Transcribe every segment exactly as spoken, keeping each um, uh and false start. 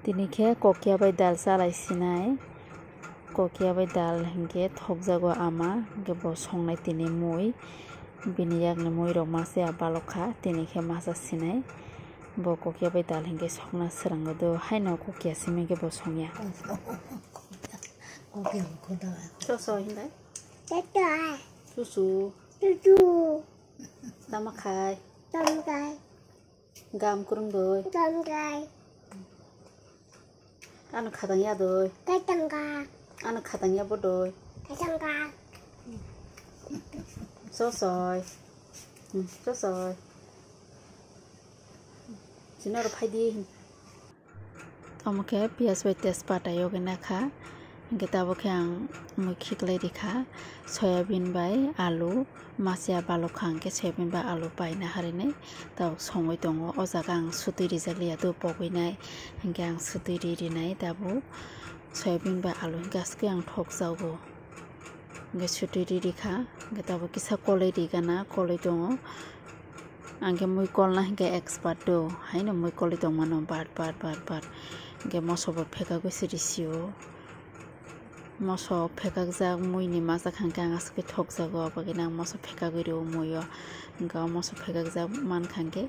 Tini khe kokia bai dal chalai sinai. Kokia bai dal hinkhe thokjago ama, hinkhe bo songnai tini mui. Bini yakni mui rok masa ya balok kha, tini khe masa sinai. Bo kokia bai dal hinkhe songna swrang do, haino kokia simi khe bo songya. Soso hinlai. Tata. Susu. Tutu. Tama khai. Tama khai. Gam kurung doi. Gam khai. Ano khatang ya doi. Khatang ka. Ano khatang ya bo doi. Khatang ka. Sosoi. Hmm, sosoi. Sinaro phaidi. Omo khe piyaj bai tejpata yogwi nakha. Hinkhe tabuk khe ang mui khiklai rikha. Soyabin bai alu, masiya balok kha, hinkhe soyabin bai alu paina harinai tabuk songwi tongo. O jaga ang sutwi rijak liya, do pogwi nai, hinkhe ang sutwi ri rinai tabuk. Soyabin bai alu hinkhe aswkhe ang thokjago. Hinkhe sutwi ri rikha, hinkhe tabuk kisa koloi rigana, koloi tongo. Ang khe mui kolna hinkhe expert do, haino mui koloi tongmano bat, bat, bat, bat. Hinkhe moso bo phekagwi se risio. Moso phekakjak muini masa khankhe ang aswkhe thokjago, abagwino ang moso phekagwi rio muio. Hinkhe o moso phekakjak mankha hinkhe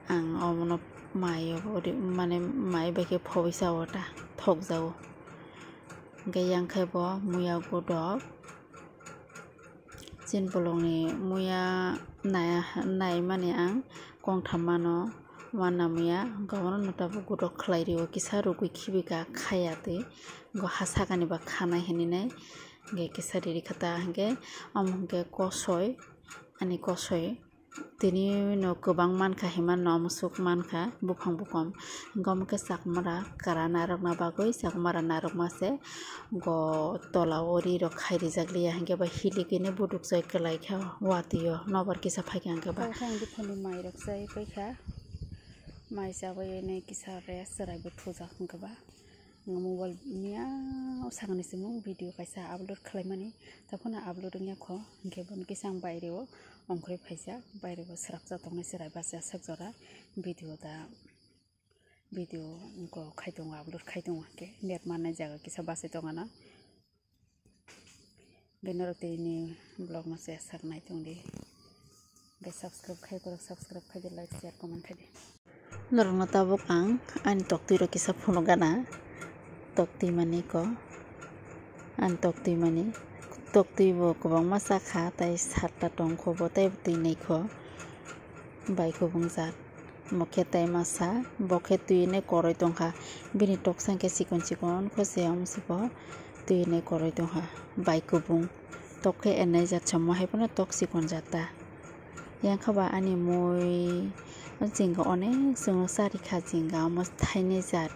ang omono maio, mane mai bai khe phobwi sao ta, thokjago. Hinkhe yang khe bo muya godok. Chini bolongni muya nai-, naimani ang kongtham mano, uanamya, hinkhe abono no tabuk godok khlai rio, kisa rugwi khibika khaya twi, hinkhe ha sakani ba khanai hinwi nai, hinkhe kisa riri kha ta, hinkhe omo hinkhe kosoi, ani kosoi. Tini no kwbang mankha hinmano, omo swk mankha buphang bukom. Hinkhe omo khe chakmara kwra narwkna bagwi chakmara narwkma se go tola o ri rok khai rijak liya, hinkhe ba hilikhe ne buduk choi kwlai kha watwi o nobar kisa phaikha hinkhe ba. Tabuk khe ang buphangni mai rok chai paikha, mai chabai ne kisa rest chwrai bo thujak hinkhe ba. Mobile miyao sakni simi video kaisa upload khlaimani, taphano upload wngya kho, hinkhe bono kisa ang baireo ongkhorwi phaijak, baireo srapjak tongnai chwrai bachajak jora video da, video wngkha khai tongo, upload khai tongo, hinkhe net mannai jaga kisa bachai tongana. Hinkhe norok tini vlog no se sak nai tongdi. Hinkhe subscribe khai borok subscribe khai di, like, share, comment khai di. Norok no tabuk ang ani toktwi rok kisa phunuk gana. Toktwi mani ko. Ani toktwi mani. Toktwi bo kwbangma chakha, tai satta tongkho bo, tei twi naikho. Bai kubung jat. Bo khe tai masa, bo khe twi nai koroi tongkha. Bini toksa hinkhe chikon chikon kho se, omo se bo twi nai koroi tongkha. Bai kubung. Tok khe enai jat samo hai phano tok chikon jat ta. Yang kha ba ani mui, o jinga onek chwngno charikha jinga, omo thainai jat.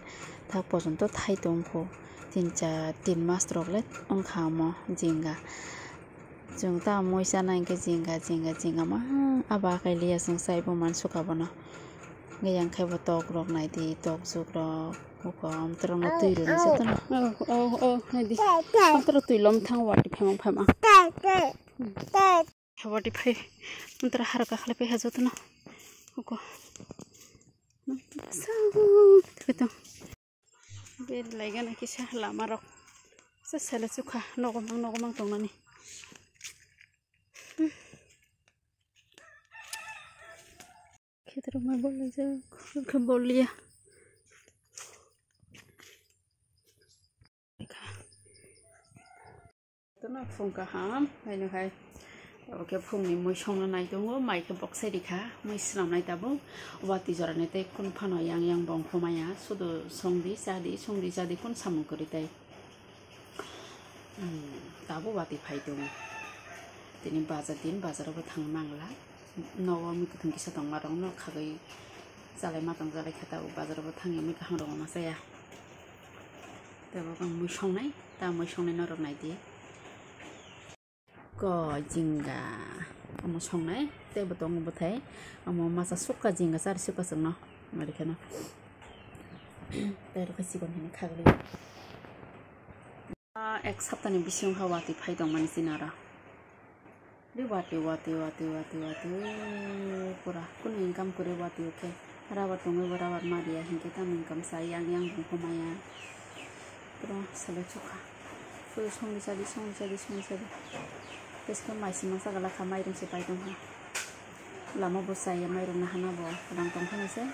Tak pojonto thai tongkho. Tin cha, tin mas rok le wngkha omo jinga. Chwng ta mui chana hinkhe jinga, jinga, jinga ma aba kai liya chwng chaibo mansukha bono. Hinkhe yang khe bo tok rok naidi, tok juk rok, hukom, torokno twi rwni jotono. Oh, oh, oh, naidi. Motor twi lom thang wati phaimang phaimang. Wati phai, motor harok kakhlai phaiha jotono. Huko. Sa, tong. Beri laigana kisa lama rok. Sa sele sukha, nogo mang, nogo mang tongnani. Khetrok mai bol laijak, khe bol liya. Tono phung kaham, haino hai. Obo khe phungni mui songna nai tongo, mai khe boksai rikha, mui swnamnai tabuk. Watwi jorani tei kunu phano yang yang bongkho maya, sudu songdi, chadi, songdi, chadi, kun samung kwrwi tei. Hmm, tabuk watwi phai tongo. Tini bazar din, bazar o bo thang mangla. Nogo mui kwthwng kisa tongma rokno khagwi chalai ma tong jalai kha, tabuk bazar o bo thangya mui kaham rokno ma chaya. Tabuk ang mui songnai, ta mui songnai norok naidi. Ko jinga omo songnai tei bo tongo bwthai, omo masa sukha jinga chari sukha chwngno, mari kheno tei rokhe chikon hini khagli. Ah, ek saptani bisingo ha watwi phai tongmani sinara. Ri watwi, watwi, watwi, watwi, watwi, pura kunu income kwrwi watwi khe. Rabar tongwi bo rabar mariya hinkhe tamo income sa yang yang bung humaya. Pura salo chukha. Pura songni sadi, songni sadi, songni sadi. Teska maisi masa gala kha, mairung se pai tongkha. Lama bo chaya, mairung nahana bo rang tongkha naise.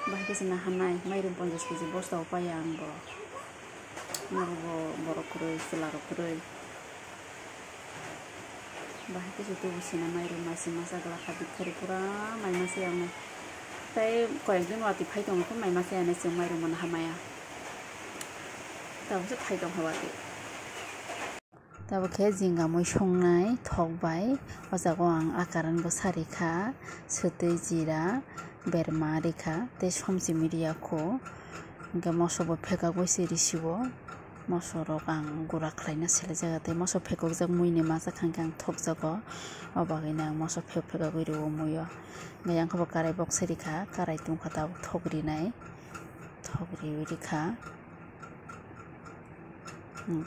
Bahai khe se nahanai, mairung ponchash kg bosta o paya ang bo. Norok bo borok kwrwi, chwla rok kwrwi. Bahai khe se tubu sina mairung maisi masa gala kha, bithari pura mai masa yang nai. Tai koyek din watwi phai tongo khe mai masa ya nai, chwng mairung bo naha maya. Tabuk se phai tongkha watwi. Tabuk khe jinga mui songnai thok bai. O jaga o ang akaran bo sa rikha, swtwi, jira, berma rikha tei somsimi riya kho. Hinkhe moso bo phekagwi se risiwo. Moso rok ang gura khlaina selaijak tei moso phekokjak mui ni masa khankhe ang thokjago. O bagwi no ang moso phek phekagwi rwo mui o. Hinkhe yang khe bo karai bok se rikha, karai tungkha tabuk thok rinai. Thok riwi rikha. Hmm.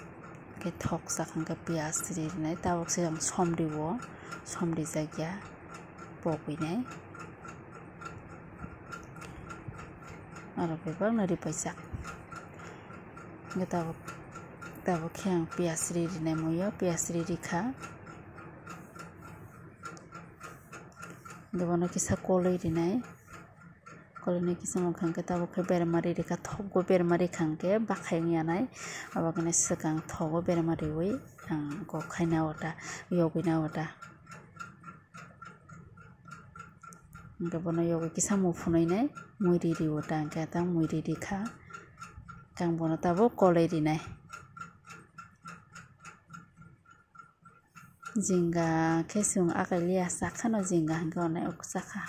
Khe thok chak hwnkhe piyaj ri rinai, tabuk se ang som riwo, som rijak ya, pogwi nai. Aro bebak no ripaijak. Hwnkhe tabuk, tabuk khe ang piyaj ri rinai muiyo, piyaj ri rikha. Hwnkhe bono kisa kolwi rinai. Kolini kisamung kha hwnkhe tabuk khe berma ri rikha, thokgo berma rikha hwnkhe bakhai wngya nai. Abo khe swkang thogo berma riwi ang kok khaina ota, yogwina ota. Hwnkhe bono yogwi kisa mui phunui nai, mui ri ri ota hwnkhe ta mui ri rikha. Kang bono tabuk kolwi rinai. Jinga khe chwng akai liya, chakhano jinga hwnkhe onai uk chakha.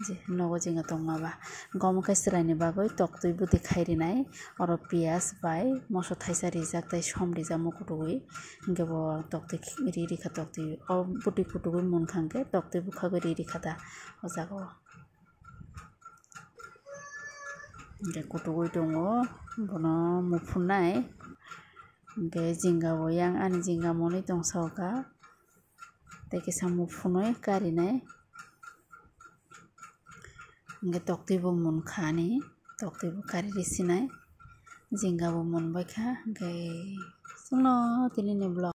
Je nogo jinga tongma ba. Omo khe chwraini bagwi toktwi bwtwi khai rinai. Oro piyaj bai moso thaisa rijak tei som rijak mukutuwi. Hwnkhe bo toktwi ri rikha, toktwi o bwtwi kutuwi munkha hwnkhe toktwi bukhagwi ri rikha da o jaga o. Hwnkhe kutuwi tongo, bono muphunai. Hwnkhe jinga bo yang ani jinga monwi tongsa o kha. Tei kisa muphunwi karinai. Hwnkhe toktwi bo munkha ani, toktwi bo kari risinai. Jinga bo munbaikha, hwnkhe chwngno tinini vlog.